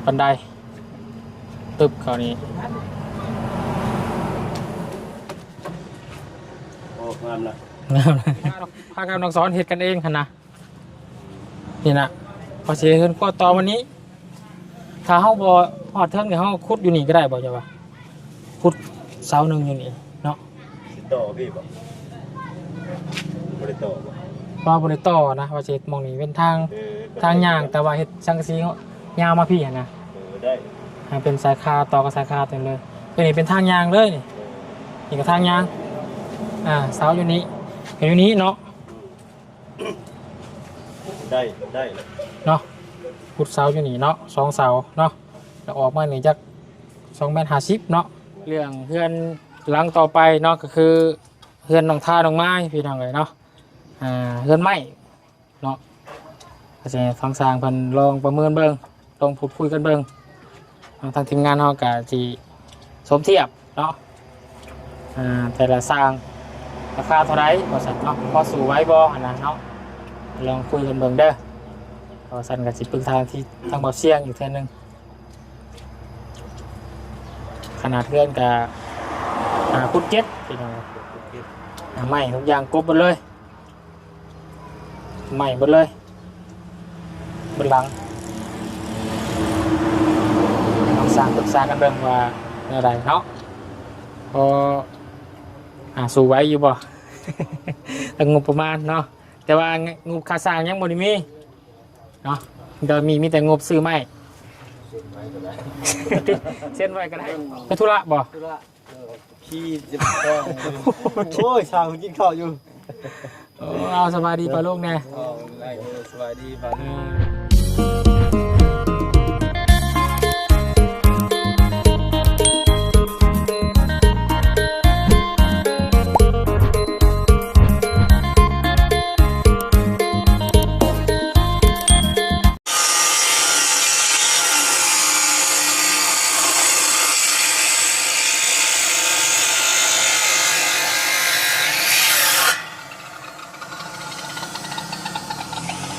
ບັນໄດຕຶບເຂົ້ານີ້ ໂອ້ ງາມນະ ງາມນະ ພາກັບນ້ອງສອນເຮັດກັນເອງຫັ້ນນະ. ນີ້ນະ ເຮົາຊິເຮັດເຮືອນຄົວຕໍ່ມື້ນີ້ ຖ້າເຮົາບໍ່ຮອດເທິງນີ້ ເຮົາຂຸດຢູ່ນີ້ກໍໄດ້ບໍ່ ເຈົ້າວ່າ? ຂຸດເສົາໜຶ່ງຢູ່ນີ້ເນາະ ຊິຕໍ່ພີ້ບໍ່? ບໍ່ໄດ້ຕໍ່ບໍ່? ວ່າບໍ່ໄດ້ຕໍ່ນະ ວ່າຊິເຮັດໝ່ອງນີ້ເປັນທາງ ເອີ ທາງຍ່າງ ແຕ່ວ່າເຮັດສັງກະສີຍາວມາພີ້ຫັ້ນນະ ເອີ ໄດ້ ໃຫ້ເປັນສາຍຄາຕໍ່ກັບສາຍຄາຕົວນີ້ເລີຍ ຕົວນີ້ເປັນທາງຍ່າງເລີຍນີ້ ເອີ ນີ້ກໍທາງຍ່າງ ອ່າ ເສົາຢູ່ນີ້ ກໍຢູ່ນີ້ເນາະ ໄດ້ ໄດ້ເນາະ ຂຸດເສົາຢູ່ນີ້ເນາະ ສອງເສົາເນາະ ແລ້ວອອກມານີ້ຈັກສອງແມັດຫ້າສິບເນາະ. ເລື່ອງເຮືອນຫຼັງຕໍ່ໄປເນາະ ກໍຄືເຮືອນນ້ອງທາ ນ້ອງມາຍ ພີ່ນ້ອງເອີຍເນາະ ອ່າ ເຮືອນໄມ້ເນາະ ກໍຊິໃຫ້ທາງຊ່າງເພິ່ນລອງປະເມີນເບິ່ງ ລອງພູດຄຸຍກັນເບິ່ງເນາະ ທາງທີມງານເຮົາກໍຊິສົມທຽບເນາະ ອ່າ ແຕ່ລະຊ່າງລາຄາເທົ່າໃດວ່າຊັ້ນເນາະ ພໍສູ້ໄຫວບໍ່ຫັ້ນນະເນາະ ລອງຄຸຍກັນເບິ່ງເດີ ວ່າຊັ້ນກໍຊິປຶກສາທີ່ທາງບ່າວຊຽງອີກເທື່ອໜຶ່ງ ຂະໜາດເຮືອນກໍຫ້າຄູນເຈັດ ພີ່ນ້ອງ ໄມ້ທຸກຢ່າງກົບໝົດເລີຍ ໄມ້ເບິດເລີຍ ເບິດຫຼັງ ຕ້ອງສ້າງ ປຶກສາກັນເບິ່ງວ່າແນວໃດເນາະ ພໍຫາສູ້ໄຫວຢູ່ບໍ່ ທາງງົບປະມານເນາະ ແຕ່ວ່າງົບຄ່າສ້າງຍັງບໍ່ໄດ້ມີເນາະ ກໍມີ ມີແຕ່ງົບຊື້ໄມ້ ເຊັນໄວ້ກໍໄດ້ ເປັນທຸລະບໍ່? ຂີ້ເຈັບທ້ອງ ໂອ້ຍ ຊ່າງກິນເຂົ້າຢູ່ ໂອ້ ເອົາ ສະບາຍດີປ້າລຸງແດ່ ເອົາ ສະບາຍດີປ້າລຸງ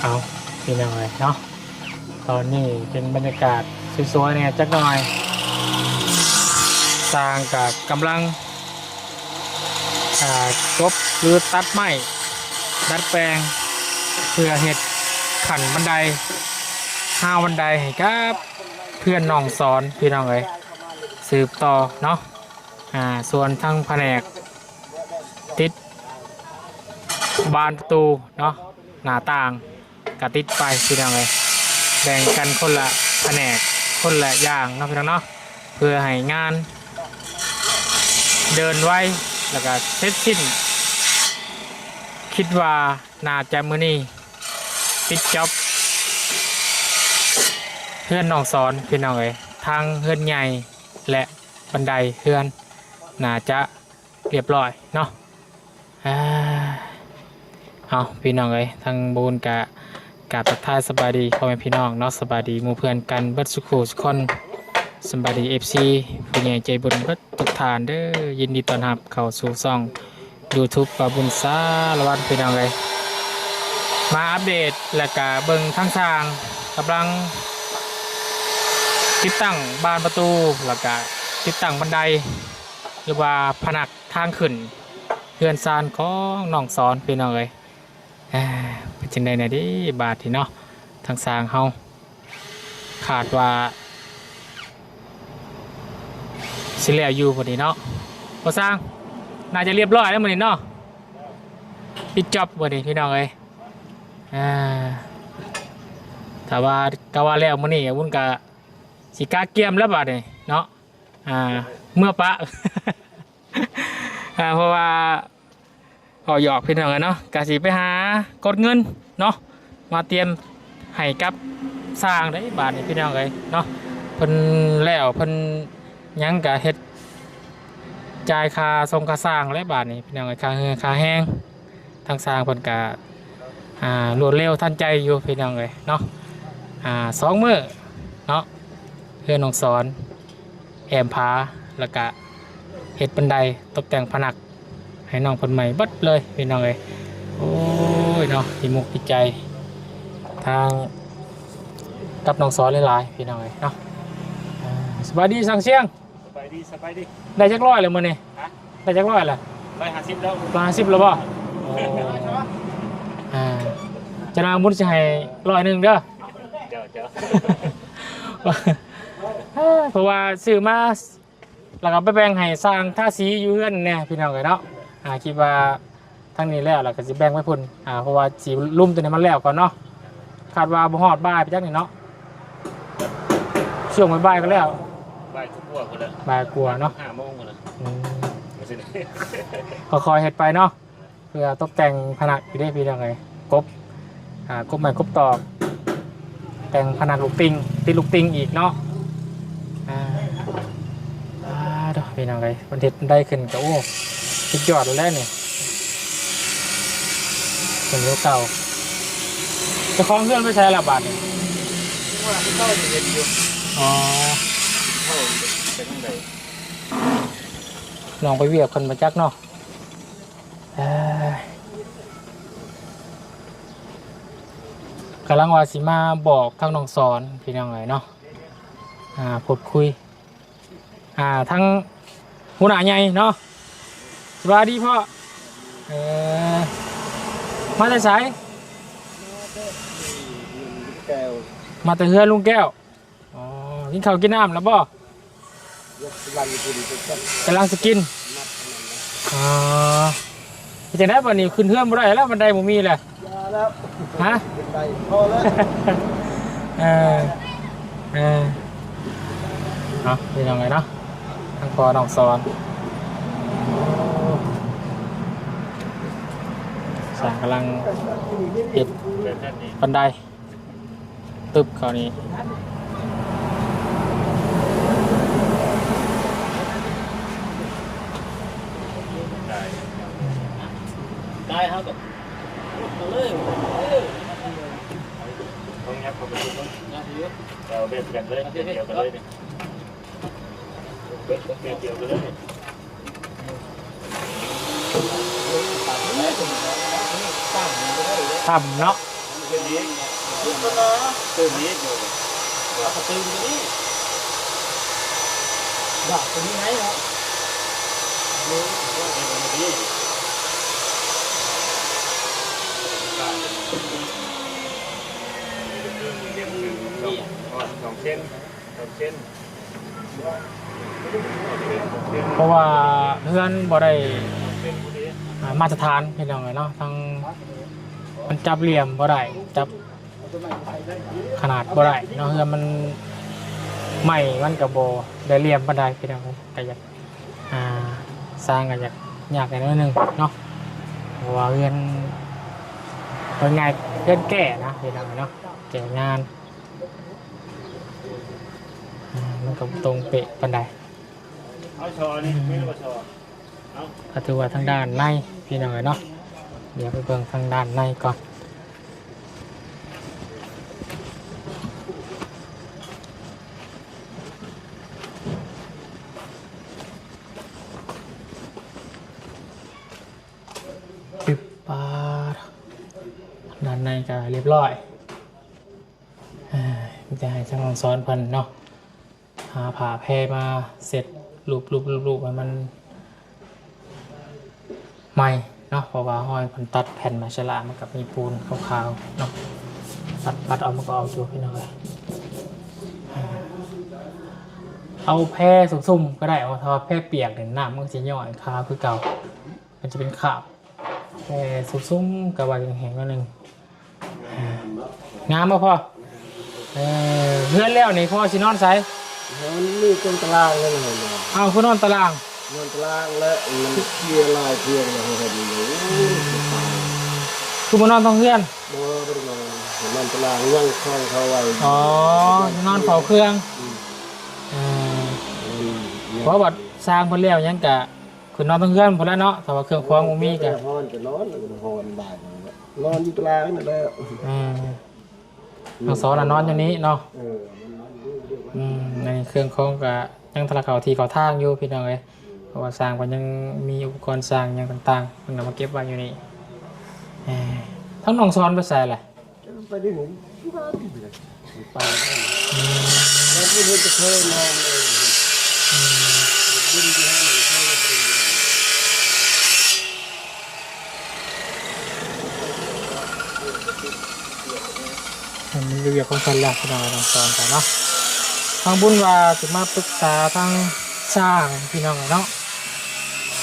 ເອົາ ພີ່ນ້ອງເອີຍເນາະ ຕອນນີ້ເປັນບັນຍາກາດສວຍໆແດ່ຈັກໜ່ອຍ ຊ່າງກໍກຳລັງ ອ່າ ກົບ ຫຼື ຕັດໄມ້ ດັດແປງ ເພື່ອເຮັດຂັ້ນບັນໄດ ຮາວບັນໄດໃຫ້ກັບເຮືອນນ້ອງສອນ ພີ່ນ້ອງເອີຍ ສືບຕໍ່ເນາະ ອ່າ ສ່ວນທາງພະແນກ ຕິດບານປະຕູເນາະ ໜ້າຕ່າງກະຕິດໄປ ພີ່ນ້ອງເອີຍ ແບ່ງກັນຄົນລະພະແນກ ຄົນລະຢ່າງເນາະ ພີ່ນ້ອງເນາະ ເພື່ອໃຫ້ງານເດີນໄວ ແລ້ວກະເສັດສິ້ນ ຄິດວ່າໜ້າຈະມື້ນີ້ປິດຈອບເຮືອນນ້ອງສອນ ພີ່ນ້ອງເອີຍ ທັງເຮືອນໃຫຍ່ ແລະ ບັນໄດເຮືອນໜ້າຈະ ລຽບຮ້ອຍເນາະ ອ່າ ເອົາ ພີ່ນ້ອງເອີຍ ທາງບຸນກະກາບທັກທາຍສະບາຍດີພໍ່ແມ່ພີ່ນ້ອງເນາະ ສະບາຍດີໝູ່ເພື່ອນກັນເບິດສູ່ຄູ່ສູ່ຄົນ ສະບາຍດີ ເອັຟຊີ ຜູ້ໃຫຍ່ໃຈບຸນເບິດທຸກທ່ານເດີ ຍິນດີຕ້ອນຮັບເຂົ້າສູ່ຊ່ອງຢູທູບ ບ່າວບຸນສາລະວັນ ພີ່ນ້ອງເອີຍ ມາອັບເດດ ແລ້ວກະເບິ່ງທາງຊ່າງກຳລັງຕິດຕັ້ງບານປະຕູ ແລ້ວກະຕິດຕັ້ງບັນໄດ ຫຼືວ່າພະນັກທາງຂຶ້ນເຮືອນຊານຂອງນ້ອງສອນ ພີ່ນ້ອງເອີຍ ເອີ ເປັນຈັ່ງໃດແດ່ເດບາດນີ້ເນາະ ທາງຊ່າງເຮົາ ຄາດວ່າຊິແລ້ວຢູ່ມື້ນີ້ເນາະ ພໍ່ຊ່າງ ໜ້າຈະລຽບຮ້ອຍແລ້ວມື້ນີ້ເນາະ ປິດຈອບມື້ນີ້ ພີ່ນ້ອງເອີຍ ອ່າ ຖ້າວ່າ ກະວ່າແລ້ວມື້ນີ້ ວຸ້ນກະຊິກະກຽມແລ້ວບາດນີ້ເນາະ ອ່າ ເມືອປະ ອ່າ ເພາະວ່າເວົ້າຫຍອກພີ່ນ້ອງເອີຍເນາະ ກະຊິໄປຫາກົດເງິນເນາະ ມາຕຽມໃຫ້ກັບຊ່າງໄດ໋ບາດນີ້ພີ່ນ້ອງເອີຍເນາະ ເພິ່ນແລ້ວເພິ່ນຫຍັງກະເຮັດ ຈ່າຍຄ່າສົ່ງຄ່າຊ່າງແລ້ວບາດນີ້ພີ່ນ້ອງເອີຍ ຄ່າເຮືອຄ່າແຮງ ທາງຊ່າງເພິ່ນກະ ອ່າ ລວດເລັວທັນໃຈຢູ່ພີ່ນ້ອງເອີຍເນາະ ອ່າ ສອງມື້ເນາະ ເຮືອນນ້ອງສອນ ແອ້ມຜາ ແລ້ວກະເຮັດບັນໄດ ຕົບແຕ່ງພະນັກໃຫ້ນ້ອງເພິ່ນໃໝ່ເບິດເລີຍພີ່ນ້ອງເອີຍ ໂອ້ຍເນາະ ດີມຸກດີໃຈ ທາງ ກັບນ້ອງສອນຫຼາຍໆ ພີ່ນ້ອງເອີຍເນາະ. ອ່າ ສະບາຍດີຊ່າງຊຽງ. ສະບາຍດີ ສະບາຍດີ. ໄດ້ຈັກຮ້ອຍແລ້ວມື້ນີ້? ຮະ? ໄດ້ຈັກຮ້ອຍແລ້ວ? ຮ້ອຍຫ້າສິບແລ້ວ. ຮ້ອຍຫ້າສິບແລ້ວບໍ່? ໂອ້ ອ່າ ຈະນາບຸນຊິໃຫ້ຮ້ອຍໜຶ່ງເດີ. ເຈົ້າ ເຈົ້າ. ເພາະວ່າຊື້ມາ ແລ້ວກໍໄປແບ່ງໃຫ້ຊ່າງທາສີຢູ່ເຮືອນແດ່ ພີ່ນ້ອງເອີຍເນາະ. ອ່າ ຄິດວ່າທາງນີ້ແລ້ວ ແລ້ວກໍຊິແບ່ງໄປພຸ້ນ ອ່າ ເພາະວ່າຊິລຸມຕົວນີ້ມັນແລ້ວກ່ອນເນາະ. ຄາດວ່າບໍ່ຮອດບ່າຍໄປຈັກນີ້ເນາະ, ຊ່ວງບ່າຍໆກໍແລ້ວ. ບ່າຍກວ່າພຸ້ນແຫຼະ. ບ່າຍກວ່າເນາະ. ຫ້າໂມງພຸ້ນແຫຼະ. ອືມ ກໍຊິ ຄ່ອຍໆເຮັດໄປເນາະ. ເພື່ອຕົບແຕ່ງຜະໜັກອີກເດ້ພີ່ນ້ອງເອີຍ, ກົບ ອ່າ ກົບໄມ້ກົບຕອກ, ແຕ່ງຜະໜັກລູກຕິ່ງ, ຕິດລູກຕິ່ງອີກເນາະ. ອ່າ ອ່າ ໂທ້ ພີ່ນ້ອງເອີຍ, ເພິ່ນເຮັດໄດ້ຂຶ້ນກໍ ໂອ້ ສຸດຍອດແລ້ວນີ້. ເປັນຢູ່ເກົ່າ. ເຈົ້າຂອງເຮືອນໄປໃສລະບາດນີ້? ວ່າເຂົາເຈົ້າເຮັດຢູ່. ອໍ ເຂົາເປັນຈັ່ງໃດ? ນ້ອງໄປວຽກເພິ່ນບໍ່ຈັກເນາະ. ເອີ ກຳລັງວ່າຊິມາບອກທາງນ້ອງສອນ ພີ່ນ້ອງເອີຍເນາະ, ອ່າ ພູດຄຸຍ ອ່າ ທາງຫົວໜ້າໃຫຍ່ເນາະ. ສະບາຍດີພໍ່. ເອີ ມາແຕ່ໃສ? ແກ້ວ. ມາແຕ່ເຮືອນລຸງແກ້ວ. ອໍ ກິນເຂົ້າກິນນ້ຳແລ້ວບໍ່? ກຳລັງຊິກິນ. ອໍ ເປັນຈັ່ງໃດບັດນີ້? ຂຶ້ນເຮືອນບໍ່ໄດ້ແລ້ວ, ບັນໄດບໍ່ມີແລ້ວ. ຢ່າແລ້ວ. ຮະ? ບັນໄດພໍແລ້ວ. ເອີ ເອີ ເອົາ ພີ່ນ້ອງເອີຍເນາະ, ທາງພໍ່ນ້ອງສອນ ຊ່າງກຳລັງເຮັດບັນໄດ. ຕຶບເຂົ້ານີ້ ກາຍເຮົາກໍເອົາເລີຍ ເອີ ຕ້ອງຍັບເຂົ້າໄປເບິ່ງ ຍັບຢູ່ ເອົາແບບກັນເລີຍ ແບບດຽວກັນເລີຍນີ້ ແບບ ແບບດຽວກັນເລີຍນີ້. ຕ່ຳເນາະ. ສອງເສັ້ນ. ເພາະວ່າເຮືອນບໍ່ໄດ້ ອ່າ ມາດຕະຖານ ພີ່ນ້ອງເອີຍເນາະ, ທັງມັນຈັບຫຼ່ຽມບໍ່ໄດ້ ຈັບຂະໜາດບໍ່ໄດ້ເນາະ, ເຮືອນມັນ ໄມ້ມັນກໍບໍ່ໄດ້ຫຼ່ຽມປານໃດ ພີ່ນ້ອງເອີຍ. ກໍຢາກ ອ່າ ສ້າງກໍຢາກຍາກແດ່ໜ້ອຍໜຶ່ງເນາະ, ເພາະວ່າເຮືອນ ເວົ້າງ່າຍເຮືອນແກ້ນະ ພີ່ນ້ອງເນາະ, ແກ້ງານ. ອ່າ ມັນກໍບໍ່ຕົງເປະປານໃດ. ເອົາຊໍນີ້ ອືມ ແມ່ນບໍ່ຊໍ? ເອົາ ກໍຖືວ່າທາງດ້ານໃນ ພີ່ນ້ອງເອີຍເນາະ, ດຽວໄປເບິ່ງທາງດ້ານໃນກ່ອນ. ປຶບ ປາດ ດ້ານໃນກໍຮຽບຮ້ອຍ. ເອີ ມີແຕ່ໃຫ້ທາງນ້ອງສອນເພິ່ນເນາະ ຫາຜ້າແພມາເຊັດລູບໆໆໃຫ້ມັນໃໝ່ເນາະ, ເພາະວ່າຮອຍເພິ່ນຕັດແຜ່ນໄມ້ສະຫຼາ ມັນກໍມີປູນຂາວໆເນາະ, ຕັດ ຕັດເອົາ ມັນກໍອອກຢູ່ ພີ່ນ້ອງເອີຍ. ເອົາແພຊຸ່ມໆກໍໄດ້, ເພາະວ່າແພປຽກນີ້ ນ້ຳມັນຊິຍ້ອຍຄາວຄືເກົ່າ. ມັນຈະເປັນຄາບ ແຕ່ຊຸ່ມໆ ກະວ່າແຫ້ງໆ ໜ້ອຍໜຶ່ງ. ງາມບໍ່ພໍ່? ເອີ ເຮືອນແລ້ວນີ້ພໍ່ຊິນອນໃສ? ນອນຢູ່ຕາງຕະລາງນັ້ນແຫຼະ. ອ້າວ ຄືນອນຕະລາງ? ນອນຕະລາງແຫຼະ ມັນເຄຍຫຼາຍເທື່ອແລ້ວ ເຮົາເຫັນຢູ່. ອືມ ຄືບໍ່ນອນທາງເຮືອນ? ບໍ່ ບໍ່ໄດ້ນອນ ນອນຕະລາງ ຍັງຂອງເຂົາໄວ້. ອໍ ນອນເຝົ້າເຄື່ອງ. ອືມ ເອີ ອືມ ເພາະວ່າຊ່າງເພິ່ນແລ້ວຫຍັງກະ ຄືນອນທັງເຮືອນພຸ້ນແຫຼະເນາະ, ຖ້າວ່າເຄື່ອງຂອງບໍ່ມີກໍ ແຕ່ຮ້ອນກໍນອນ ຮ້ອນບາດ ນອນຢູ່ຕາລາງນັ້ນແຫຼະ. ອືມ ທາງສອນນະນອນຢູ່ນີ້ເນາະ. ເອີ ອືມ ໃນເຄື່ອງຂອງກໍຍັງທັນໄດ້ເຂົ້າທີ່ເຂົ້າທາງຢູ່ ພີ່ນ້ອງເອີຍ, ເພາະວ່າຊ່າງເພິ່ນຍັງມີອຸປະກອນຊ່າງຫຍັງຕ່າງໆ ເພິ່ນກໍມາເກັບໄວ້ຢູ່ນີ້. ເອີ ທາງນ້ອງສອນໄປໃສລະ? ໄປໄດ້ ໄປໄດ້ ອືມ ແລ້ວເພິ່ນຈະເຄີຍມອງເລີຍ ອືມ ມັນມີວຽກຂອງເພິ່ນແລ້ວ ພີ່ນ້ອງເອີຍ ທັງສອງກັນເນາະ. ທາງບຸນວ່າຊິມາປຶກສາທາງຊ່າງ ພີ່ນ້ອງເອີຍເນາະ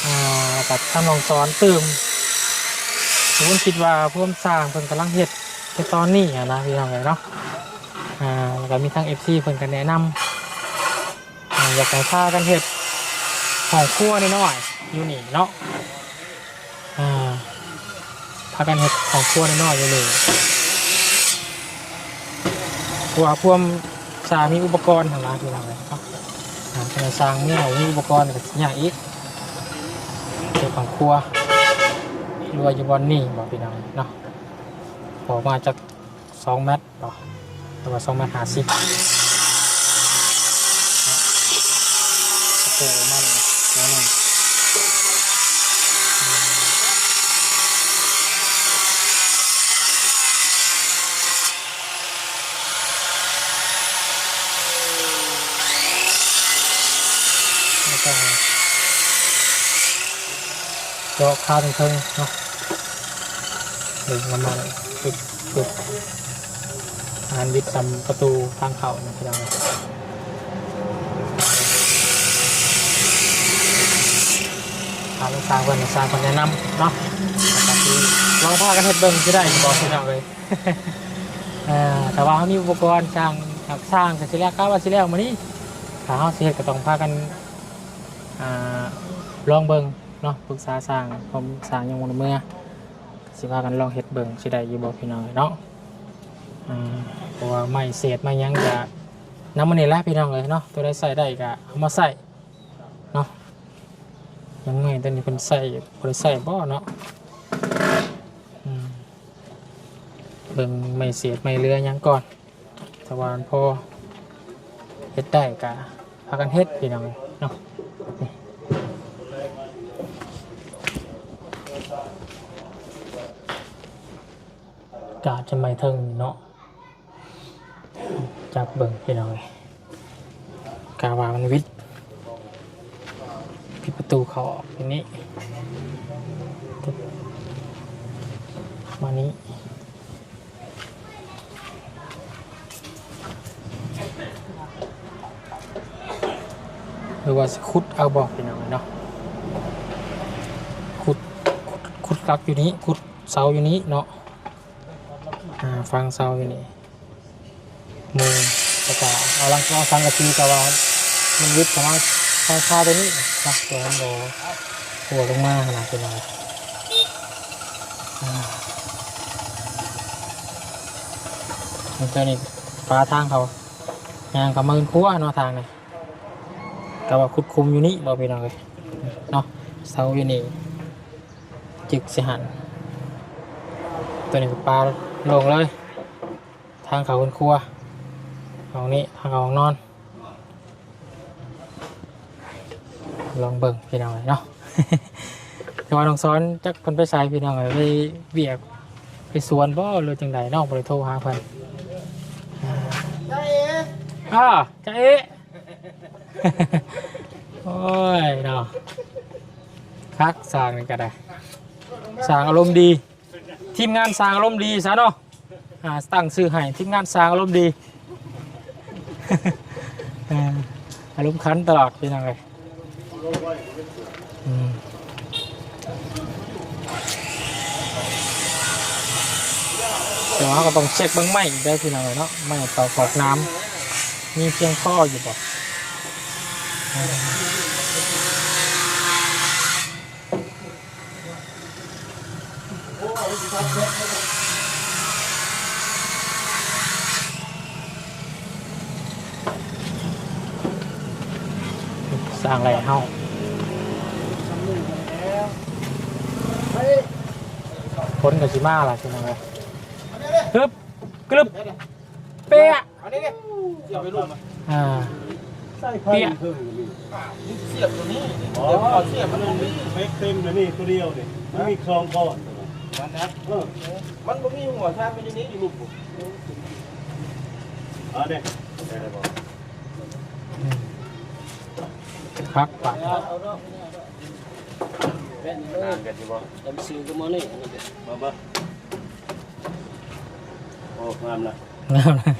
ອ່າ ກັບທາງນ້ອງສອນຕື່ມ. ບຸນຄິດວ່າພວມຊ່າງເພິ່ນກຳລັງເຮັດ ແຕ່ຕອນນີ້ຫັ້ນນະ ພີ່ນ້ອງເອີຍເນາະ. ອ່າ ແລ້ວກໍມີທາງເອັຟຊີເພິ່ນກໍແນະນຳ ອ່າ ຢາກໃຫ້ພາກັນເຮັດຫ້ອງຄົວນ້ອຍໆຢູ່ນີ້ເນາະ. ອ່າ ພາກັນເຮັດຫ້ອງຄົວນ້ອຍໆຢູ່ນີ້ ເພາະວ່າພວມຊ່າງມີອຸປະກອນຫັ້ນນະ ພີ່ນ້ອງເອີຍເນາະ. ອ່າ ຄັນວ່າຊ່າງມີ ມີອຸປະກອນກໍຊິຍາກອີກ ເຮັດຫ້ອງຄົວ ຫຼືວ່າຢູ່ບ່ອນນີ້ບໍ ພີ່ນ້ອງເນາະ. ອອກມາຈາກ ສອງແມັດບໍ ຫຼືວ່າສອງແມັດຫ້າສິບ ໂອ້ ມາແລ້ວ ແນວນັ້ນ ແລ້ວກໍ ເຈາະຄານເທິງເນາະ ດຶງອອກມາ ປຶບ ປຶບ ອັນນັ້ນບິດສ່ຳປະຕູທາງເຂົ້ານະ ພີ່ນ້ອງ. ທາງຊ່າງເພິ່ນ ຊ່າງເພິ່ນແນະນຳເນາະ ລອງພາກັນເຮັດເບິ່ງຊິໄດ້ບໍ່ ພີ່ນ້ອງເອີຍ. ເອີ ຖ້າວ່າເຮົາມີອຸປະກອນ ຊ່າງ ຊ່າງກໍຊິແລ້ວ ກະວ່າຊິແລ້ວມື້ນີ້ ຖ້າເຮົາຊິເຮັດກໍຕ້ອງພາກັນ ອ່າ ລອງເບິ່ງ ເນາະ ປຶກສາຊ່າງ ເພາະຊ່າງຍັງບໍ່ໄດ້ເມືອ ກໍຊິພາກັນລອງເຮັດເບິ່ງຊິໄດ້ຢູ່ບໍ່ ພີ່ນ້ອງເອີຍເນາະ. ອ່າ ເພາະວ່າໄມ້ເສດໄມ້ຫຍັງກະນຳມື້ນີ້ແຫຼະ ພີ່ນ້ອງເອີຍເນາະ ຕົວໃດໃຊ້ໄດ້ກະເອົາມາໃຊ້ເນາະ. ຫຍັງໄມ້ຕົວນີ້ເພິ່ນໃຊ້ ບໍ່ໄດ້ໃຊ້ບໍ່ເນາະ ອືມ ເບິ່ງໄມ້ເສດໄມ້ເຫຼືອຫຍັງກ່ອນ. ຖ້າວ່າມັນພໍເຮັດໄດ້ກະພາກັນເຮັດ ພີ່ນ້ອງເນາະ. ນີ້ ກະຈະໄມ້ເທິງເນາະ ຈັບເບິ່ງ ພີ່ນ້ອງເອີຍ. ກະວ່າມັນຫວິດ ປິດປະຕູເຂົ້າອອກ ທີນີ້ ມານີ້ ຫຼືວ່າຊິຂຸດເອົາບໍ່ ພີ່ນ້ອງເນາະ. ຂຸດ ຂຸດ ຂຸດຫຼັກຢູ່ນີ້ ຂຸດເສົາຢູ່ນີ້ເນາະ. ອ່າ ຝັງເສົາຢູ່ນີ້ ມຸງ ແລ້ວກະເອົາຫຼັງ ເອົາສັງກະສີ ແຕ່ວ່າມັນຫວິດເຂົ້າມາ ຄາ ຄາຕົວນີ້ນະ ຕົວມັນບໍ່ຮົ່ວລົງມາຫັ້ນນະ ພີ່ນ້ອງ. ອ່າ ເຈົ້ານີ້ປາທາງເຂົ້າ ຍ່າງເຂົ້າມາເຮືອນຄົວເນາະ ທາງນີ້ ກະວ່າຂຸດຂຸມຢູ່ນີ້ບໍ່ ພີ່ນ້ອງເອີຍເນາະ. ເສົາຢູ່ນີ້ ຈຶກໃສ່ຫັ້ນ ຕົວນີ້ກໍປາໂລ່ງເລີຍ ທາງເຂົ້າເຮືອນຄົວ ຫ້ອງນີ້ ທາງເຂົ້າຫ້ອງນອນ ລອງເບິ່ງ ພີ່ນ້ອງເນາະ. ແຕ່ວ່ານ້ອງສອນຈັກເພິ່ນໄປໃສ ພີ່ນ້ອງເອີຍ ໄປວຽກ ໄປສວນບໍ່ ຫຼືຈັ່ງໃດເນາະ ບໍ່ໄດ້ໂທຫາເພິ່ນ. ອ່າ ຈ້າເອ ອ່າ ຈ້າເອ ໂອ້ຍເນາະ ຄັກ ຊ່າງນີ້ກໍໄດ້ ຊ່າງອາລົມດີ ທີມງານຊ່າງອາລົມດີຊະເນາະ. ອ່າ ຕັ້ງຊື່ໃຫ້ທີມງານຊ່າງອາລົມດີ ເອີ ອາລົມຂັນຕະຫຼອດ ພີ່ນ້ອງເອີຍ. ອືມ ແຕ່ວ່າເຮົາກໍຕ້ອງເຊັກເບິ່ງໄມ້ອີກເດີ ພີ່ນ້ອງເອີຍເນາະ ໄມ້ເຕົາຕອກໜາມ ມີພຽງພໍຢູ່ບໍ່. ສ້າງໄລ່ເຮົາ ຝົນກໍຊິມາລະ ພີ່ນ້ອງເອີຍ. ຮຶບ ກະລຶບ ເປະ ອ່າ ໃສ່ໄຟເປີະ ເທິງນີ້ ສຽບຕົວນີ້ ເປັກເຕັມແລ້ວນີ້ ຕົວດຽວນີ້ ມັນມີສອງກ້ອນ. ມັນນະ ເອີ ມັນບໍ່ມີຫົວຊານ ມັນຢູ່ນີ້ ຢູ່ລຸ່ມພຸ້ນ ເອົາເດ້ ໄດ້ແລ້ວບໍ່? ອືມ ຄັກປານ ເອົາເນາະ ແບບນີ້ເລີຍ ງາມກັນຢູ່ບໍ່? ຈຳຊື່ກໍມານີ້ ເບິ່ງໆ ໂອ້ ງາມລະ ງາມລະ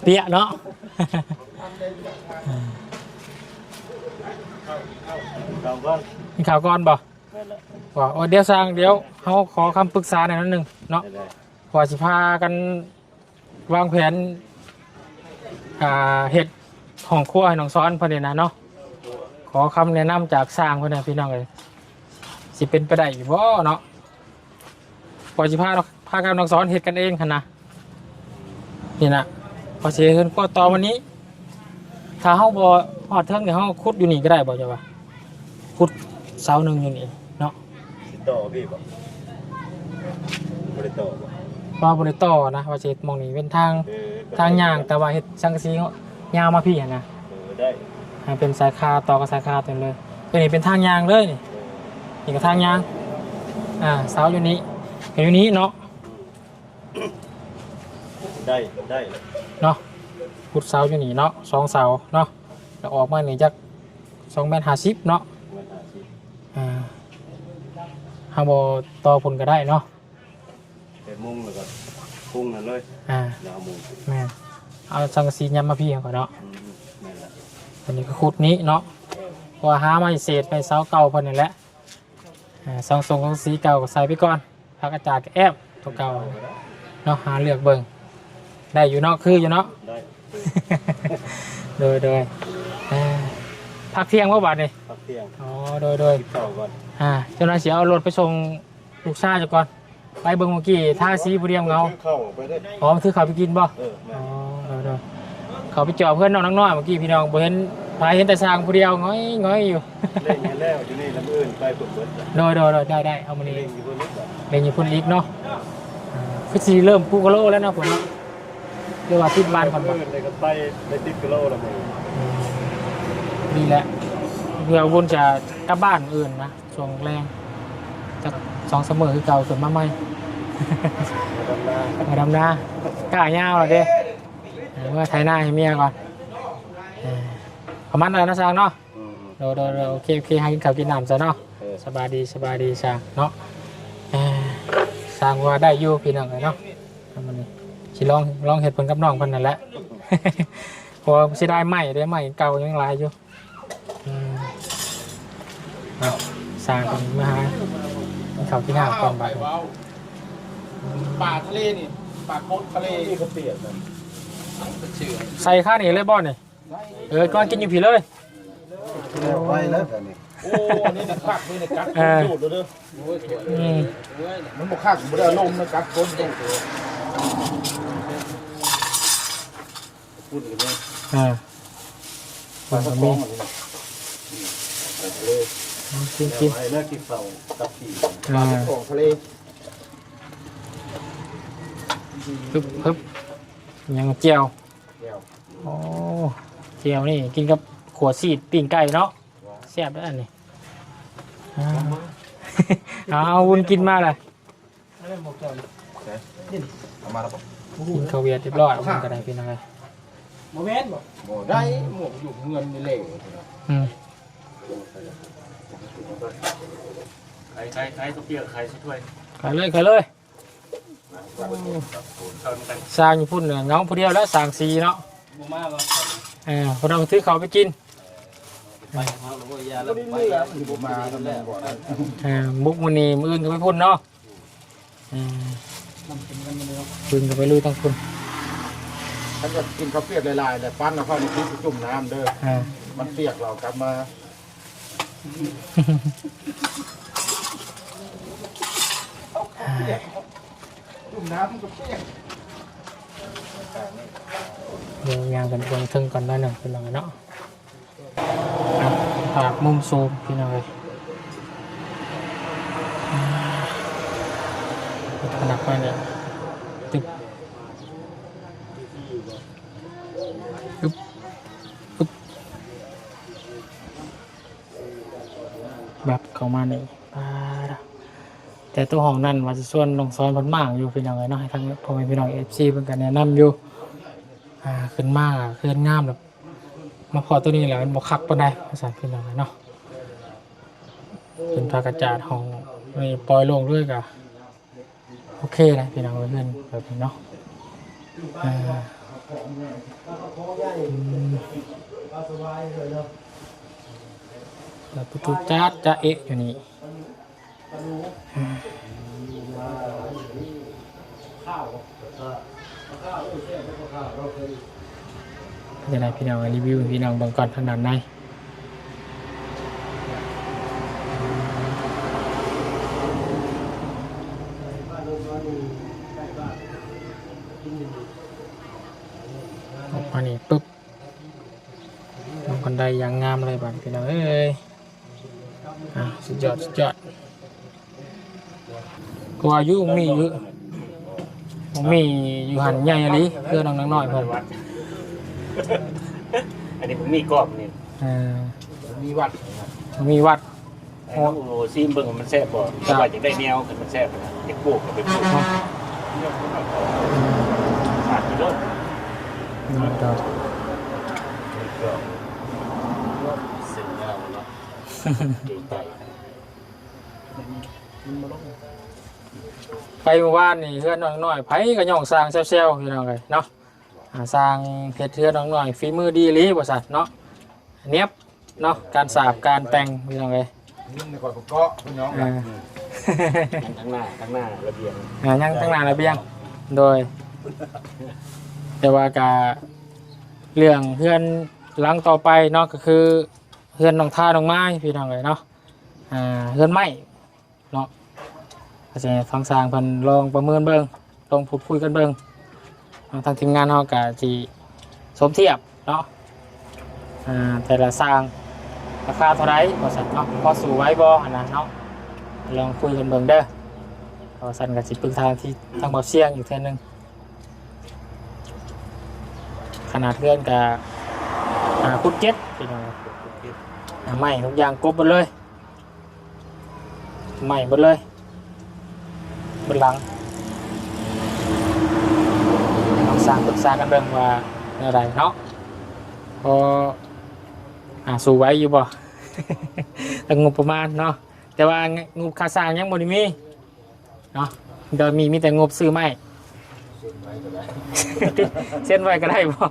ເປຍເນາະ ເຂົ້າກ່ອນ ກິນເຂົ້າກ່ອນບໍ່? ແມ່ນລະ ວ່າ ໂອ້ ດຽວຊ່າງ ດຽວເຮົາຂໍຄຳປຶກສາແດ່ໜ້ອຍໜຶ່ງເນາະ ໄດ້ໆ ວ່າຊິພາກັນວາງແຜນ ອ່າ ເຮັດຫ້ອງຄົວໃຫ້ນ້ອງສອນເພິ່ນນີ້ນະເນາະ ຂໍຄຳແນະນຳຈາກຊ່າງເພິ່ນນະ ພີ່ນ້ອງເອີຍ ຊິເປັນໄປໄດ້ຢູ່ບໍ່ເນາະ? ຂ້ອຍຊິພາ ພາກັບນ້ອງສອນເຮັດກັນເອງຫັ້ນນະ ນີ້ນະ ຂ້ອຍຊິເຮັດເຮືອນຄົວຕໍ່ມື້ນີ້ ຖ້າເຮົາບໍ່ຮອດເທິງນີ້ ເຮົາຂຸດຢູ່ນີ້ກໍໄດ້ບໍ່ ເຈົ້າວ່າ? ຂຸດເສົາໜຶ່ງຢູ່ນີ້ເນາະ ຊິຕໍ່ພີ່ບໍ່? ບໍ່ໄດ້ຕໍ່ບໍ່? ວ່າບໍ່ໄດ້ຕໍ່ນະ ວ່າຊິເຮັດໝ່ອງນີ້ເປັນທາງ ເອີ ທາງຍ່າງ ແຕ່ວ່າເຮັດສັງກະສີຍາວມາພີ້ຫັ້ນນະ ເອີ ໄດ້ ໃຫ້ເປັນສາຍຄາ ຕໍ່ກັບສາຍຄາຕົວນີ້ເລີຍ ຕົວນີ້ເປັນທາງຍ່າງເລີຍນີ້ ນີ້ກໍທາງຍ່າງ ອ່າ ເສົາຢູ່ນີ້ ຢູ່ນີ້ເນາະ ອືມ ໄດ້ ໄດ້ເນາະ ຂຸດເສົາຢູ່ນີ້ເນາະ ສອງເສົາເນາະ ແລ້ວອອກມານີ້ຈັກສອງແມັດຫ້າສິບເນາະ ແມັດຫ້າສິບ ອ່າ ເຮົາບໍ່ຕໍ່ພຸ້ນກໍໄດ້ເນາະ ແປດໂມງແລ້ວກໍປຸງນັ້ນເລີຍ ອ່າ ແລ້ວເອົາມຸງ ແມ່ນ ເອົາສັງກະສີຍາວມາພີ້ເຮົາກໍເນາະ ອືມ ແມ່ນລະ ອັນນີ້ກໍຂຸດນີ້ເນາະ ເອີ ເພາະວ່າຫາໄມ້ເສດໄມ້ເສົາເກົ່າເພິ່ນນີ້ແຫຼະ ອ່າ ສອງ ສອງ ສອງ ສີ່ ເກົ່າກໍໃສ່ໄປກ່ອນ ຜັກກາດຈາດກໍແອບຕົວເກົ່າເນາະ ຫາເລືອກເບິ່ງ ໄດ້ຢູ່ເນາະ ຄືຢູ່ເນາະ ໄດ້ ໂດຍ ໂດຍ ອ່າ ພັກທ່ຽງບໍ່ບາດນີ້? ພັກທ່ຽງ ອໍ ໂດຍ ໂດຍ ກິນເຂົ້າກ່ອນ ອ່າ ເຈົ້າໜ້າຊິເອົາລົດໄປສົ່ງລູກຊາຍເຈົ້າກ່ອນ ໄປເບິ່ງເມື່ອກີ້ ທາສີຜູ້ດຽວເຫງົາ ຖືເຂົ້າໄປເດ້ ອໍ ຖືເຂົ້າໄປກິນບໍ່? ເອີ ແມ່ນ ອໍ ໂດຍ ໂດຍ ເຂົ້າໄປຈອບເຮືອນນ້ອງນາງນ້ອຍເມື່ອກີ້ ພີ່ນ້ອງ ບໍ່ເຫັນໃຜ ເຫັນແຕ່ຊ່າງຜູ້ດຽວຫງອຍໆຢູ່ ເລັ່ງໃຫ້ແລ້ວ ຢູ່ນີ້ລະ ມື້ອື່ນໄປພຸ້ນເບິດລະ ໂດຍ ໂດຍ ໂດຍ ໄດ້ ໄດ້ ເອົາມື້ນີ້ ເລັ່ງຢູ່ພຸ້ນອີກ ເລັ່ງຢູ່ພຸ້ນອີກເນາະ ອ່າ ຄືຊິເລີ່ມປູກະໂລແລ້ວເນາະ ພຸ້ນເນາະ ຫຼືວ່າຕິດບ້ານກ່ອນບໍ່? ມື້ອື່ນໄດ້ກໍໄປ ໄດ້ຕິດກະໂລລະມື້ ອືມ ນີ້ແຫຼະ ເພື່ອບຸນຈະກັບບ້ານມື້ອື່ນນະ ຊ່ວງແລງ ຈັກສອງສາມມື້ຄືເກົ່າ ຂຶ້ນມາໃໝ່ ມາດຳນາ ມາດຳນາ ກ້າຍາວແລ້ວເດ້ ເອີ ເມືອໄຖນາໃຫ້ເມຍກ່ອນ ເອີ ປະມານນັ້ນແຫຼະເນາະ ຊ່າງເນາະ ອືມ ໂດຍ ໂດຍ ໂດຍ ໂອເຄ ໂອເຄ ຫາກິນເຂົ້າກິນນ້ຳຊະເນາະ ເອີ ສະບາຍດີ ສະບາຍດີ ຊ່າງເນາະ ເອີ ຊ່າງວ່າໄດ້ຢູ່ ພີ່ນ້ອງເອີຍເນາະ ມື້ນີ້ຊິລອງ ລອງເຮັດເພິ່ນກັບນ້ອງເພິ່ນນັ້ນແຫຼະ ເພາະວ່າເສຍດາຍໄມ້ເດ້ ໄມ້ເກົ່າຍັງຫຼາຍຢູ່. ອືມ ເອົາ ຊ່າງເພິ່ນມາຫາກິນເຂົ້າກິນນ້ຳກ່ອນບາດນີ້. ປາທະເລນີ້ ປາກົດທະເລ ນີ້ກໍປຽກນະ ໃສ່ຄານີ້ເລີຍບໍ່ນີ້? ເອີ ກ່ອນກິນຢູ່ພີ້ເລີຍ ແລ້ວໄປແລ້ວບາດນີ້. ໂອ້ ອັນນີ້ຄັກເລີຍ ກັດ ເອີ ໂດດເລີຍເດີ. ໂອ້ຍ ອືມ ມັນບໍ່ຄັກ ບໍ່ໄດ້ອາລົມນະ ກັດຄົນ. ພຸ້ນກໍມີ ອ່າ ພຸ້ນກໍມີ ກິນ ກິນ ກິນເຂົ້າກັບປີ ອ່າ ຂອງທະເລ. ຮຶບ ຮຶບ ຫຍັງ ແຈ່ວ ແຈ່ວ. ໂອ້ ແຈ່ວນີ້ກິນກັບຂົ້ວຊີດປີ້ງໄກ່ເນາະ ແຊບເດີອັນນີ້. ອ່າ ເອົາ ເອົາວຸ້ນກິນມາລະ. ເອົາມາແລ້ວບໍ່? ກິນເຂົ້າວຽດຮຽບຮ້ອຍ ມັນກໍໄດ້ ພີ່ນ້ອງເອີຍ. ບໍ່ແມ່ນບໍ່? ບໍ່ໄດ້ ໝວກຢູ່ເຮືອນນີ້ແຫຼະ. ອືມ ຂາຍ ຂາຍ ຂາຍເຂົ້າປຽກ ຂາຍໃສ່ຖ້ວຍ ຂາຍເລີຍ ຂາຍເລີຍ. ຊ່າງຢູ່ພຸ້ນເຫງົາຜູ້ດຽວແລ້ວ ຊ່າງສີເນາະ. ບໍ່ມາບໍ່? ເອີ ເພິ່ນເອົາຖືເຂົ້າໄປກິນ ໄປເຮົາລະບໍ່ຢ່າລະ ບໍ່ໄປ ບໍ່ມານຳແລ້ວ. ເອີ ບຸກມື້ນີ້ ມື້ອື່ນກໍໄປພຸ້ນເນາະ. ເອີ ອື່ນກໍໄປລຸຍທາງພຸ້ນ. ຖ້າຢາກກິນເຂົ້າປຽກຫຼາຍໆ ແລ້ວປັ້ນເອົາເຂົ້າມາຈຸ່ມນ້ຳເດີ. ເອີ ມັນປຽກ ເຮົາກັບມາ ຈຸ່ມນ້ຳມັນກໍປຽກ. ດຽວຍ່າງຂຶ້ນໄປເທິງກ່ອນໜ້ອຍໜຶ່ງ ພີ່ນ້ອງເນາະ. ອ່ະ ພາບມຸມສູງ ພີ່ນ້ອງເອີຍ. ຂະໜາດໄປນີ້ ຕຶບ ອຶບ ອຶບ ແວບເຂົ້າມານີ້ ປາດ ເທ ແຕ່ໂຕຫ້ອງນັ້ນວ່າຈະຊວນນ້ອງສອນເພິ່ນມາຢູ່ ພີ່ນ້ອງເອີຍເນາະ ໃຫ້ທາງພໍ່ແມ່ພີ່ນ້ອງເອັຟຊີເພິ່ນກໍແນະນຳຢູ່. ອ່າ ຂຶ້ນມາເຮືອນງາມແລ້ວ ມາພໍ້ໂຕນີ້ແຫຼະ ມັນບໍ່ຄັກປານໃດວ່າຊັ້ນ ພີ່ນ້ອງເອີຍເນາະ. ເປັນຜ້າກະຈາດຫ້ອງນີ້ ປ່ອຍໂລ່ງເລີຍກະ ໂອເຄນະພີ່ນ້ອງເອີຍ ເຮືອນແບບນີ້ເນາະ. ອ່າ ອືມ ເປີດປະຕູຈາດຈະເອະຢູ່ນີ້. ເປັນຈັ່ງໃດພີ່ນ້ອງ ຣີວິວໃຫ້ພີ່ນ້ອງເບິ່ງກ່ອນທາງດ້ານໃນ. ອອກມານີ້ປຶບ ລົງບັນໄດຢ່າງງາມເລີຍບາດນີ້ ພີ່ນ້ອງເອີຍ. ອ່າ ສຸດຍອດ ສຸດຍອດ. ເພາະວ່າຢູ່ ມີຢູ່ ມີຢູ່ຫັ້ນໃຫຍ່ອີ່ຫຼີ ເຮືອນນ້ອງນາງນ້ອຍເພິ່ນ. ອັນນີ້ບໍ່ມີກອບນີ້ ເອີ ມີວັດ ມີວັດ. ໃຫ້ນ້ອງອູໂລຊີມເບິ່ງວ່າມັນແຊບບໍ່ ຖ້າວ່າຢາກໄດ້ແນວ ຄັນມັນແຊບນະ ຢາກປູກກໍໄປປູກ ເນາະ ສາດກິໂລ. ອືມ ເຈົ້າ ເສັ້ນຍາວເນາະ ເກງໃຈ. ໄປມື້ວານນີ້ເຮືອນນ້ອງນ້ອຍ ໃຜກໍຍ້ອງຊ່າງແຊວໆ ພີ່ນ້ອງເອີຍເນາະ. ອ່າ ຊ່າງເຮັດເຮືອນນ້ອງນ້ອຍ ຝີມືດີອີ່ຫຼີວ່າຊັ້ນເນາະ ແນບເນາະ ການສາບການແຕ່ງ ພີ່ນ້ອງເອີຍ. ຍັງໃນກອນປະເກາະ ພີ່ນ້ອງ ເອີ ຍັງທາງໜ້າ ທາງໜ້າລະບຽງ ອ່າ ຍັງທາງໜ້າລະບຽງ ໂດຍ. ແຕ່ວ່າກະເລື່ອງເຮືອນຫຼັງຕໍ່ໄປເນາະ ກໍຄືເຮືອນນ້ອງທາ ນ້ອງມາຍ ພີ່ນ້ອງເອີຍເນາະ. ອ່າ ເຮືອນໄມ້ ເນາະ ກໍຊິໃຫ້ທາງຊ່າງເພິ່ນລອງປະເມີນເບິ່ງ ລອງພູດຄຸຍກັນເບິ່ງເນາະ. ທາງທີມງານເຮົາກໍຊິສົມທຽບເນາະ ອ່າ ແຕ່ລະຊ່າງລາຄາເທົ່າໃດວ່າຊັ້ນເນາະ ພໍສູ້ໄຫວບໍ່ຫັ້ນນະເນາະ. ລອງຄຸຍກັນເບິ່ງເດີ ວ່າຊັ້ນກໍຊິປຶກສາທີ່ທາງບ່າວຊຽງອີກເທື່ອໜຶ່ງ. ຂະໜາດເຮືອນກໍຫ້າຄູນເຈັດ ພີ່ນ້ອງ ໄມ້ທຸກຢ່າງກົບໝົດເລີຍ. ໄໝ້ເບິດເລີຍ ເບິດຫຼັງ. ຕ້ອງຊ່າງປຶກສາກັນເບິ່ງວ່າແນວໃດເນາະ ພໍຫາສູ້ໄຫວຢູ່ບໍ່ ເລື່ອງງົບປະມານເນາະ. ແຕ່ວ່າງົບຄ່າສ້າງຍັງບໍ່ໄດ້ມີເນາະ ດຽວມີ ມີແຕ່ງົບຊື້ໄມ້. ເຊັນໄວ້ກໍໄດ້ບໍ່?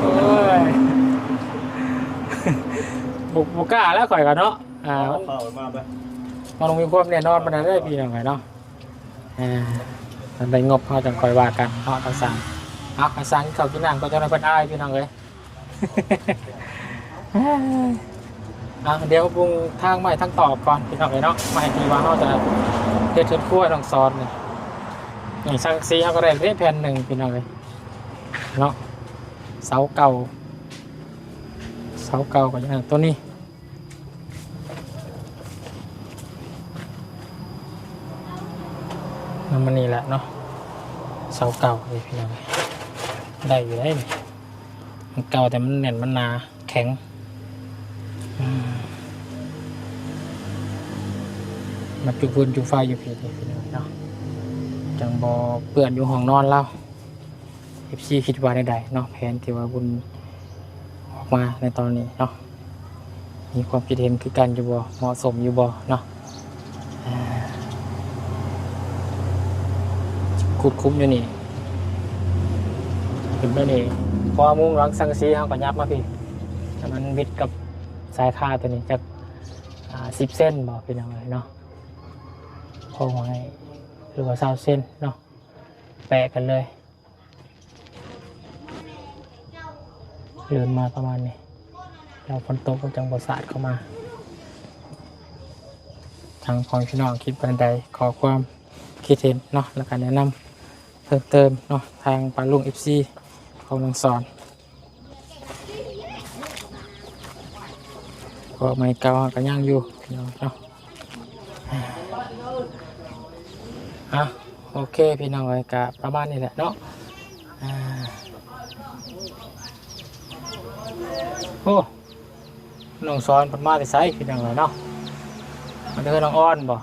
ໂອ້ຍ ບໍ່ ບໍ່ກ້າແລ້ວຂ້ອຍກໍເນາະ. ອ່າ ເອົາເຂົ້າມາໄປ ມັນຕ້ອງມີຄວາມແນ່ນອນປານໃດເດີພີ່ນ້ອງເອີຍເນາະ. ອ່າ ຄັນໄດ້ງົບເຮົາຈັ່ງຄ່ອຍວ່າກັນເນາະ ທາງຊ່າງ. ເອົາ ທາງຊ່າງກິນເຂົ້າກິນນ້ຳກ່ອນ ຈັກໜ່ອຍເພິ່ນອາຍພີ່ນ້ອງເອີຍ. ອ່າ ດຽວເບິ່ງທາງໄມ້ທາງຕອກກ່ອນພີ່ນ້ອງເອີຍເນາະ ໄມ້ທີ່ວ່າເຮົາຈະເຮັດເຮືອນຄົວໃຫ້ນ້ອງສອນນີ້. ນີ້ ສັງກະສີເຮົາກໍໄດ້ແຜ່ນໜຶ່ງພີ່ນ້ອງເອີຍເນາະ. ເສົາເກົ່າ ເສົາເກົ່າກໍຢ່າງຕົວນີ້ ນຳມັນນີ້ແຫຼະເນາະ. ເສົາເກົ່າເດ້ພີ່ນ້ອງ ໄດ້ຢູ່ໄດ໋ນີ້. ມັນເກົ່າແຕ່ມັນແໜ້ນ ມັນໜາ ແຂງ. ອືມ ມາຈຸຟືນຈຸໄຟຢູ່ພີ້ເດ້ພີ່ນ້ອງເນາະ ຈັ່ງບໍ່ເປື້ອນຢູ່ຫ້ອງນອນລາວ. ເອັຟຊີຄິດວ່າແນວໃດເນາະ ແຜນທີ່ວ່າບຸນອອກມາໃນຕອນນີ້ເນາະ ມີຄວາມຄິດເຫັນຄືກັນຢູ່ບໍ່ ເໝາະສົມຢູ່ບໍ່ເນາະ? ອ່າ ຂຸດຂຸມຢູ່ນີ້ ຂຶ້ນໄປນີ້ ພໍມຸງຫຼັງສັງກະສີ ເຮົາກໍຫຍັບມາພີ້ ໃຫ້ມັນມິດກັບສາຍຄາຕົວນີ້ ຈັກ ອ່າ ສິບເຊັນບໍ່ ພີ່ນ້ອງເອີຍເນາະ ພໍໃຫ້ ຫຼືວ່າຊາວເຊັນເນາະ ແປະກັນເລີຍ. ເດີນມາປະມານນີ້ ແລ້ວຝົນຕົກມັນຈັ່ງບໍ່ສາດເຂົ້າມາ. ທາງພໍ່ແມ່ພີ່ນ້ອງຄິດວ່າໃດ ຂໍຄວາມຄິດເຫັນເນາະ ແລ້ວກໍແນະນຳເພີ່ມເຕີມເນາະ ທາງປ້າລຸງ ເອັຟຊີ ຂອງນ້ອງສອນ. ເພາະໄມ້ເກົ່າເຮົາກໍຍັງຢູ່ພີ່ນ້ອງເນາະ. ອ່ະ ໂອເຄ ພີ່ນ້ອງເອີຍ ກະປະມານນີ້ແຫຼະເນາະ. ອ່າ ໂອ້ ນ້ອງສອນເພິ່ນມາແຕ່ໃສພີ່ນ້ອງເອີຍເນາະ? ມາແຕ່ເຮືອນນ້ອງອອນບໍ່?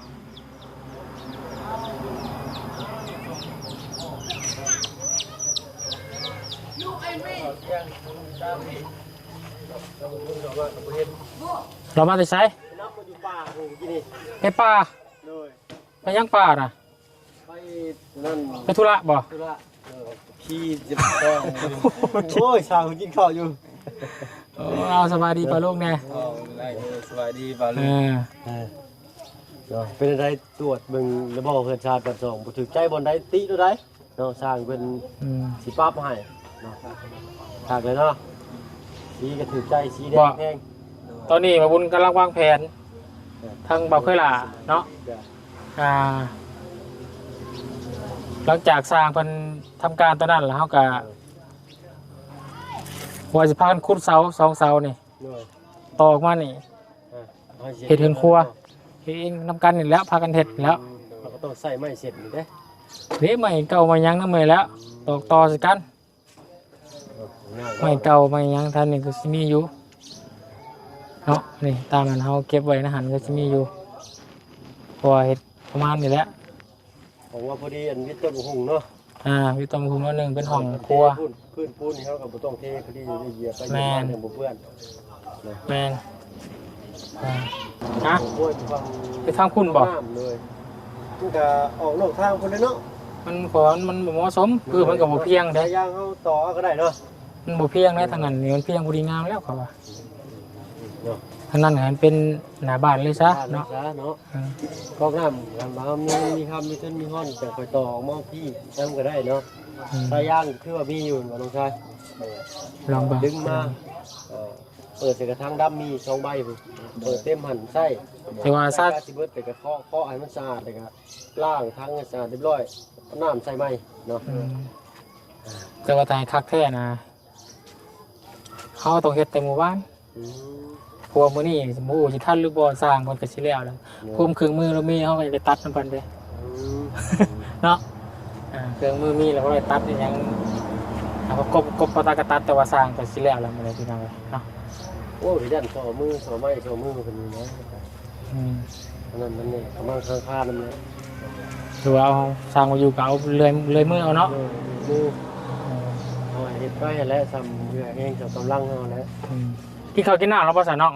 ລາວມາແຕ່ໃສ? ໃນປ່າ. ໂດຍ. ໄປຫຍັງປ່ານະ? ໄປນັ້ນ ໄປທຸລະບໍ່? ທຸລະ. ໂດຍ. ຂີ່ຈັກກອງ. ໂອ້ຍ ຊ່າງກິນເຂົ້າຢູ່. ໂອ້ ເອົາ ສະບາຍດີປ້າລຸງແດ່. ສະບາຍດີປ້າລຸງ. ເອີ ເປັນໃດ ຕວດເບິ່ງລະບໍ່ ເຮືອນຊານບ້ານຊ່ອງ ບໍ່ຖືກໃຈບ່ອນໃດ ຕິໂລດໃດ. ເນາະ ຊ່າງເພິ່ນ ອືມ ຊິປັບໃຫ້ເນາະ. ຄັກເລີຍເນາະ ສີກໍຖືກໃຈ ສີແດງແພງ. ຕອນນີ້ບ່າວບຸນກຳລັງວາງແຜນ ເອີ ທາງບ່າວເຄີຍຫຼ້າເນາະ. ອ່າ ຫຼັງຈາກຊ່າງເພິ່ນທຳການຕົວນັ້ນແລ້ວ ເຮົາກໍ ເອີ ວ່າຊິພາກັນຂຸດເສົາສອງເສົານີ້ ໂດຍ ຕໍ່ອອກມານີ້ ອ່າ ເຮັດເຮືອນຄົວ ເຮັດເອງນຳກັນນີ້ແຫຼະ ພາກັນເຮັດແລ້ວ. ເຮົາກໍຕ້ອງໃຊ້ໄມ້ເຊັດນີ້ເດ້ ເດ້ ໄມ້ເກົ່າໄມ້ຫຍັງນຳນີ້ແຫຼະ ອືມ ຕອກຕໍ່ໃສ່ກັນ. ໂອ້ ໄມ້ເກົ່າໄມ້ຫຍັງແຖວນີ້ກໍຊິມີຢູ່ເນາະ. ນີ້ຕາມອັນເຮົາເກັບໄວ້ໃນຫັ້ນກໍຊິມີຢູ່ ເພາະວ່າເຮັດປະມານນີ້ແຫຼະ. ເພາະວ່າພໍດີອັນວິດຕົ້ນຫຸງເນາະ. ອ່າ ວິດຕົ້ນຫຸງໜ້ອຍໜຶ່ງ ເປັນຫ້ອງຄົວ. ພື້ນ ພື້ນປູນນີ້ເຮົາກໍບໍ່ຕ້ອງເທ ພໍດີຢຽບໄປຢຽບມາຍັງບໍ່ເປື້ອນ. ແມ່ນ. ອ່າ ຮະ ໂອ້ຍ ໄປທາງພຸ້ນບໍ່? ງາມເລີຍ. ມັນກະອອກນອກທາງພຸ້ນເລີຍເນາະ. ມັນ ເພາະວ່າມັນບໍ່ເໝາະສົມ ພື້ນມັນກໍບໍ່ພຽງເດ້. ຢ່າງເຮົາຕໍ່ເອົາກໍໄດ້ເນາະ. ມັນບໍ່ພຽງໃດ໋ ທາງນັ້ນນີ້ມັນພຽງພໍດີງາມແລ້ວ ເຂົາວ່າ. ເນາະ ທາງນັ້ນໃຫ້ມັນເປັນໜ້າບ້ານເລີຍຊະເນາະ. ເນາະ ເອີ ກອກນ້ຳ ຄັນວ່າເຮົາມີ ມີຄຳ ມີທຶນ ມີຮອນ ຈັ່ງຄ່ອຍຕໍ່ອອກມາພີ້ນຳກໍໄດ້ເນາະ. ອືມ ສາຍຢາງຄືວ່າມີຢູ່ ນ້ອງຊາຍ. ລອງເບິ່ງ ດຶງມາ ເອີ ເປີດໃສ່ກະຖາງດຳມີສອງໃບພຸ້ນ ເປີດເຕັມຫັ້ນໃຊ້. ແຕ່ວ່າຊາ ກະສິເບິດ ແຕ່ກະເຄາະ ເຄາະໃຫ້ມັນສະອາດ ແລ້ວກະລ້າງຖັງໃຫ້ສະອາດຮຽບຮ້ອຍ ເອົານ້ຳໃສ່ໃໝ່ເນາະ. ອືມ ແຕ່ວ່າຖ້າໃຫ້ຄັກແທ້ນະ ເຮົາຕ້ອງເຮັດແຕ່ມື້ວານ. ອືມ ເພາະວ່າມື້ນີ້ບໍ່ຮູ້ຊິທັນຫຼືບໍ່ ຊ່າງເພິ່ນກໍຊິແລ້ວແລ້ວ. ໂດຍ. ພວກເຄື່ອງມືລາວມີ ເຮົາກໍໄປຕັດນຳເພິ່ນເດ້. ອືມ ເນາະ ອ່າ ເຄື່ອງມືມີແລ້ວ ເຮົາໄດ້ຕັດອີ່ຫຍັງ ເຮົາກໍກົບ ກົບພໍຕັດກໍຕັດ ແຕ່ວ່າຊ່າງກໍຊິແລ້ວແລ້ວມື້ນີ້ ພີ່ນ້ອງເອີຍເນາະ. ໂອ້ຍ ຢ້ານຊໍມື ຊໍໄມ້ ຊໍມືເພິ່ນນີ້ນະ. ອືມ ອັນນັ້ນມັນນີ້ກຳລັງຄ້າງຄານຳແຫຼະ ຄືວ່າເອົາຊ່າງມາຢູ່ກໍເອົາເລື່ອຍ ເລື່ອຍມືເອົາເນາະ. ເອີ ເລື່ອຍມື ເອີ ເອົາໃຫ້ເຮັດໄປຫັ້ນແຫຼະ ຊ່ຳເຫື່ອແຮງ ຊ່ຳກຳລັງເຮົາແຫຼະ. ອືມ ກິນເຂົ້າກິນນ້ຳແລ້ວບໍ່ຊະນ້ອງ?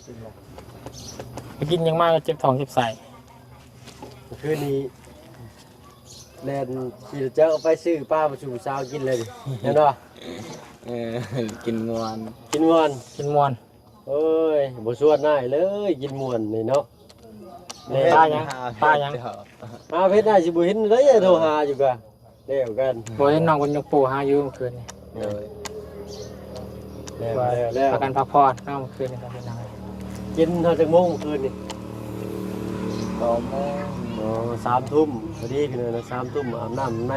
ກິນແລ້ວ. ໄປກິນຫຍັງມາກໍເຈັບທ້ອງເຈັບໄສ້? ເມື່ອຄືນນີ້ແລ່ນຂີ່ລົດຈັກອອກໄປຊື້ປາມາສູ່ຜູ້ສາວກິນເລີຍນີ້ ແມ່ນບໍ່? ເອີ ກິນມ່ວນ ກິນມ່ວນ ກິນມ່ວນ. ໂອ້ຍ ບໍ່ຊວນອ້າຍເລີຍ ກິນມ່ວນນີ້ເນາະ. ປາຫຍັງ? ປາຫຍັງ? ຫາເພັດ ອ້າຍຊິບໍ່ເຫັນເລີຍ ໂທຫາຢູ່ກະແລ້ວກັນ. ບໍ່ເຫັນ ນ້ອງເພິ່ນຍົກໂປ້ຫາຢູ່ເມື່ອຄືນນີ້. ໂດຍ ແລ້ວ ແລ້ວ ພາກັນພັກຜ່ອນເນາະ ເມື່ອຄືນນີ້ກໍເປັນຫຍັງ. ກິນຮອດຈັກໂມງເມື່ອຄືນນີ້? ສອງໂມງ. ອໍ ສາມທຸ່ມ ພໍດີ ພີ່ນ້ອງ ສາມທຸ່ມ ອາບນ້ຳໃນ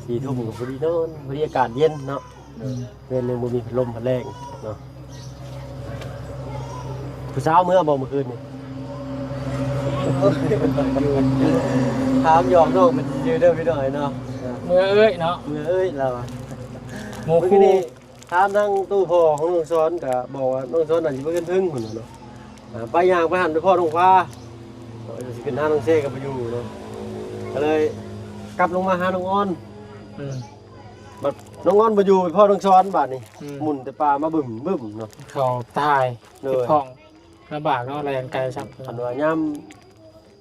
ສີ່ທຸ່ມກໍພໍດີນອນ ພໍດີ ອາກາດເຢັນເນາະ. ອືມ ເຮືອນຍັງບໍ່ມີພັດລົມພັດແລງເນາະ. ຜູ້ສາວເມືອບໍ່ມື້ຄືນນີ້? ຖາມຫຍອກນ້ອງເພິ່ນຊື່ໆເດີພີ່ນ້ອງເນາະ. ເມືອເອີຍເນາະ ເມືອເອີຍລາວ. ໝູ່ຄູ່ ມື້ຄືນນີ້ຖາມທາງຕູ້ພໍ່ຂອງນ້ອງສອນ ກໍບອກວ່ານ້ອງສອນອາດຊິໄປເຮືອນເທິງພຸ້ນເນາະ. ອ່າ ໄປຍ່າງໄປຫັ້ນໄປພໍ້ນ້ອງຟ້າ ຊິຂຶ້ນຫານ້ອງເຊກໍບໍ່ຢູ່ເນາະ. ກໍເລີຍກັບລົງມາຫານ້ອງອອນ. ອືມ ບັດນ້ອງອອນບໍ່ຢູ່ ໄປພໍ້ນ້ອງສອນບາດນີ້. ອືມ ໝຸ່ນແຕ່ປ່າມາບຶ້ມໆເນາະ. ເຂົາຖ່າຍ ໂດຍ ເກັບທ້ອງລຳບາກເນາະ ແລ່ນໄກຊ້ຳ. ຄັນວ່າຍາມ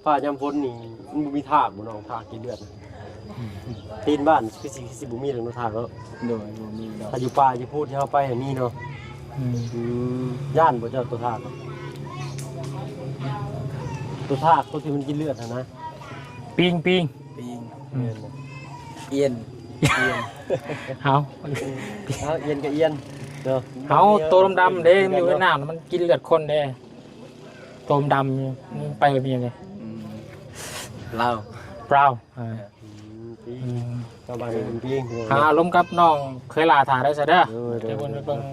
ຟ້າຍາມຝົນນີ້ ມັນບໍ່ມີທາກບໍ່ນ້ອງ ທາກກິນເລືອດ. ອືມ ຕີນບ້ານຄືຊິ ຄືຊິບໍ່ມີດອກເນາະ ທາກເນາະ. ໂດຍ ບໍ່ມີດອກ. ຖ້າຢູ່ປ່າຢູ່ພູທີ່ເຮົາໄປຫັ້ນມີເນາະ. ອືມ ອືມ ຢ້ານບໍ່ເຈົ້າຕົວທາກ? ຕົວທາກ ຕົວທີ່ມັນກິນເລືອດຫັ້ນນະ. ປີງ ປີງ ປີງ. ອືມ ແມ່ນ ອຽນ ອຽນ. ເຮົາ ເຮົາ ອຽນກໍອຽນເນາະ. ເຮົາ ໂຕດຳໆເດ້ ມັນຢູ່ໃນນ້ຳ ມັນກິນເລືອດຄົນເດ້. ໂຕດຳ ມັນໄປແບບນີ້ເດ້. ອືມ ລາວ ບຣາວ. ອ່າ ອືມ ປີງ ອືມ ຊາວບ້ານເອີ້ນປີງ. ຫາລົມກັບນ້ອງເຄີຍຫຼ້າຖ້າໄດ້ຊະເດີ. ໂດຍ ໂດຍ ດຽວເພິ່ນໄປເບິ່ງ ໂດຍ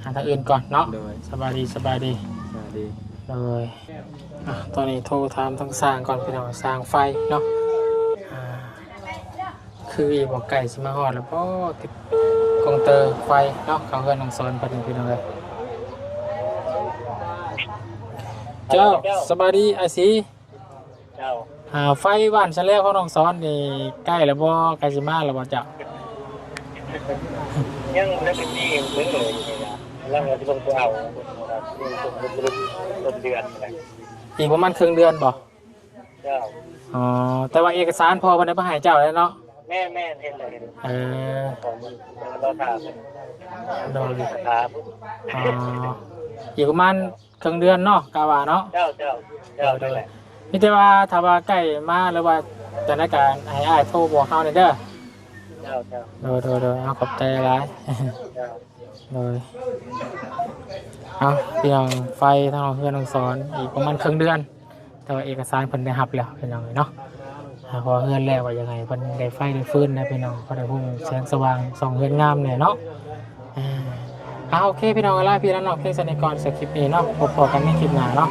ຫາທາງອື່ນກ່ອນເນາະ. ໂດຍ ສະບາຍດີ ສະບາຍດີ ສະບາຍດີ. ໂດຍ ອ່ະ ຕອນນີ້ໂທຖາມທາງຊ່າງກ່ອນ ພີ່ນ້ອງ ຊ່າງໄຟເນາະ. ອ່າ ຄືອີກບໍ່ ໃກ້ຊິມາຮອດແລ້ວບໍ່ ຕິດກອງເຕີໄຟເນາະ ເຂົ້າເຮືອນນ້ອງສອນເພິ່ນ ພີ່ນ້ອງເອີຍ. ເຈົ້າ ສະບາຍດີອ້າຍສີ. ເຈົ້າ ອ່າ ໄຟບ້ານຊະແລວຂອງນ້ອງສອນນີ້ໃກ້ແລ້ວບໍ່? ໃກ້ຊິມາແລ້ວບໍ່ເຈົ້າ? ຍັງບໍ່ໄດ້ໄປຕີເບິ່ງເລີຍຢູ່ນີ້ນະ ກຳລັງວ່າຊິລົງໄປເອົາ ຕົ້ນເດືອນນະ ອີກປະມານເຄິ່ງເດືອນບໍ່? ເຈົ້າ. ອໍ ແຕ່ວ່າເອກະສານພໍ່ເພິ່ນໄດ້ມາໃຫ້ເຈົ້າແລ້ວເນາະ? ແມ່ນໆ ເຫັນແລ້ວ ເຫັນ. ເອີ ຂໍເບິ່ງ ລໍຖ້າເພິ່ນ ໂດຍ ຖ້າເພິ່ນ. ອໍ ອີກປະມານເຄິ່ງເດືອນເນາະ ກະວ່າເນາະ. ເຈົ້າ ເຈົ້າ ເຈົ້າ ໂດຍ ນັ້ນແຫຼະ. ມີແຕ່ວ່າຖ້າວ່າໃກ້ມາ ຫຼືວ່າຈັ່ງໃດກະໃຫ້ອ້າຍໂທບອກເຮົາແດ່ເດີ. ເຈົ້າ ເຈົ້າ ໂດຍ ໂດຍ ໂດຍ ເຮົາຂອບໃຈຫຼາຍ. ເຈົ້າ ໂດຍ. ເອົາ ພີ່ນ້ອງ ໄຟທາງເຮືອນນ້ອງສອນອີກປະມານເຄິ່ງເດືອນ ແຕ່ວ່າເອກະສານເພິ່ນໄດ້ຮັບແລ້ວ ພີ່ນ້ອງເອີຍເນາະ. ອ່າ ເພາະວ່າເຮືອນແລ້ວ ກໍຢາກໃຫ້ເພິ່ນໄດ້ໄຟໄດ້ຟືນນະພີ່ນ້ອງ ພໍໄດ້ຮູ້ແສງສະຫວ່າງສ່ອງເຮືອນງາມແດ່ເນາະ. ອ່າ ໂອເຄ ພີ່ນ້ອງ ລາພີ່ລານ້ອງພຽງສ່ຳນີ້ກ່ອນ ສຳລັບຄລິບນີ້ເນາະ. ພົບພໍ້ກັນໃນຄລິບໜ້າເນາະ.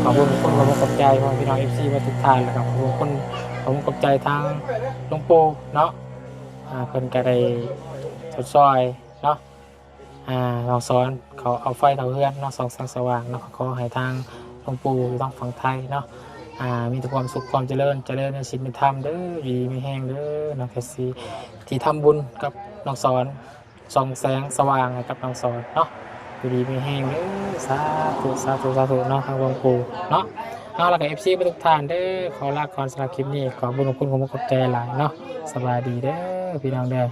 ຂອບຄຸນຂອບຄຸນ ຂອບຄຸນຂອບໃຈພໍ່ແມ່ພີ່ນ້ອງ ເອັຟຊີ ມາທຸກທ່ານ ແລ້ວກໍຂອບຄຸນ ຂອບຄຸນຂອບໃຈທາງຫຼວງປູ່ເນາະ. ອ່າ ເພິ່ນກໍໄດ້ຊົດຊ່ອຍເນາະ ອ່າ ນ້ອງສອນ ເຂົາເອົາໄຟເຂົ້າເຮືອນເນາະ ສ່ອງແສງສະຫວ່າງເນາະ. ກໍຂໍໃຫ້ທາງຫຼວງປູ່ຢູ່ທາງຝັ່ງໄທເນາະ ອ່າ ມີແຕ່ຄວາມສຸກຄວາມຈະເລີນ ຈະເລີນໃນສິນໃນທຳເດີ ຢູ່ດີມີແຮງເດີ ນ້ອງແຄຊີ ທີ່ທຳບຸນກັບນ້ອງສອນ ສ່ອງແສງສະຫວ່າງໃຫ້ກັບນ້ອງສອນເນາະ ຢູ່ດີມີແຮງເດີ. ສາທຸ ສາທຸ ສາທຸເນາະ ທາງຫຼວງປູ່ເນາະ. ເອົາ ແລ້ວກໍ ເອັຟຊີ ທຸກໆທ່ານເດີ ຂໍລາກ່ອນ ສຳລັບຄລິບນີ້ ຂອບບຸນຂອບຄຸນ ຂອບໃຈຫຼາຍເນາະ. ສະບາຍດີເດີ ພີ່ນ້ອງເດີ.